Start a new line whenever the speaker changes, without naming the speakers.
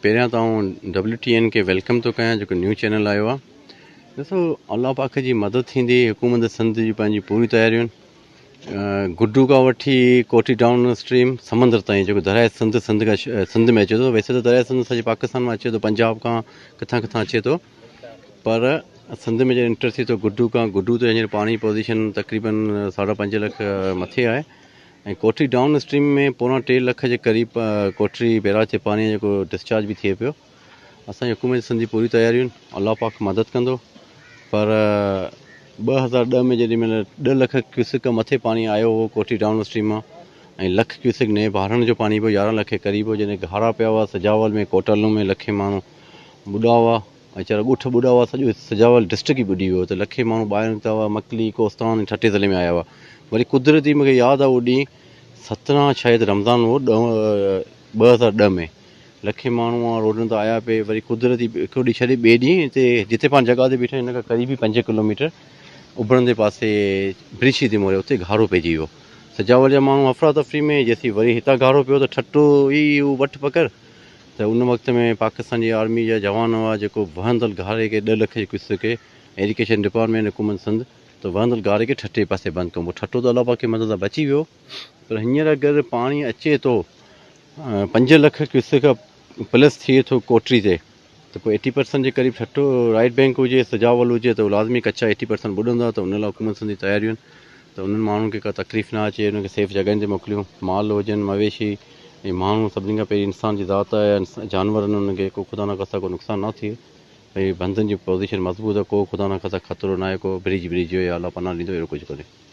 پهريان ته آئون ڊبليو ٽي اين کي welcome ٿو ڪيان جيڪو نيو چينل آيو آهي. ڏسو الله پاڪ جي مدد ٿيندي حڪومت سنڌ جي پنهنجي پوري تياريون آهن. گڊو کان وٺي ڪوٽي ڊائون اسٽريم سمندر تائين جيڪو درياء سنڌ سنڌ کان سنڌ ۾ اچي ٿو ويسي ته درياء سنڌ سڄي پاڪستان مان اچي ٿو پنجاب کان ڪٿان ڪٿان اچي ٿو پر سنڌ ۾ جڏهن انٽر ٿئي ٿو گڊو کان گڊو ته هينئر پاڻي پوزيشن تقريبن ساڍا پنج لک مٿي آهي ۽ ڪوٽي ڊائون اسٽريم ۾ پوڻا ٽي لک جي قريب ڪوٽري بيراج تي پاڻي جو جيڪو ڊسچارج به ٿئي پيو اسان جي حڪومت سنڌ جي پوري تياريون الله پاڪ مدد ڪندو پر 2010 ۾ جيڏي مهل 10 لک ڪيوسڪ کان مٿي پاڻي آيو هو ڪوٽي ڊائون اسٽريم مان ۽ لک ڪيوسڪ نئين بهارڻ جو پاڻي به 11 لک جي قريب هو جڏهن گهارا پيا هئا سجاول ۾ ڪوٽلو ۾ لکين ماڻهو ٻڏا هئا ۽ چار ڳوٺ ٻڏا هئا سڄو سجاول ڊسٽرڪٽ ئي ٻڏي ويو ته لکين ماڻهو ٻاهر نڪتا هئا مڪلي ڪوستان ۽ ٺٽي ضلعي ۾ آيا هئا وري قدرتي مونکي ياد آهي اهو ڏينهن 17 شايد رمضان هو 2010 ۾ لکين ماڻهو آ روڊن تان آيا پئي وري قدرتي هڪڙو ڏينهن ڇڏي ٻئي ڏينهن هتي جتي پاڻ جڳهه تي بيٺا آهيون ان کان قريبي 5 ڪلوميٽر اڀرندي پاسي برشي تي موري اتي گهارو پئجي ويو سجاول جا ماڻهو افراتفري ۾ جيسين وري هتان گهارو پيو ته ٺٽو ئي هو وٺ پڪڙ ته ان وقت ۾ پاڪستان جي آرمي جا جوان هئا جيڪو وهندل گهاري کي 10 لک جي قسط کي ايريگيشن ڊپارٽمينٽ حڪومت سنڌ ته وهندل گهاري کي ٺٽي پاسي بند ڪيو ٺٽو ته الله پاڪ جي مدد سان بچي ويو پر هينئر اگر پاڻي اچي ٿو 5 لک ڪيوسڪ پلس ٿئي ٿو ڪوٽري تي ته پوء ايٽي پرسنٽ جي قريب ٺٽو رائيٽ بينڪ هجي سجاول هجي ته لازمي ڪچا ايٽي پرسنٽ ٻڏندا ته ان لاء حڪومت سنڌ جي تياريون آهن ته انهن ماڻهن کي ڪا تڪليف نه اچي انهن کي سيف جڳهين تي موڪليون مال هجن مويشي ۽ ماڻهو سڀني کان پهرين انسان جي ذات آهي جانور آهن انهن کي ڪو خدا نخواسته ڪو نقصان نه ٿئي ڀئي بندن جي پوزيشن مضبوط آهي ڪو خدا نخواسته خطرو ناهي ڪو بريج بريج جو يا الله پناهه ڏيندو اهڙو ڪجهه ڪونهي.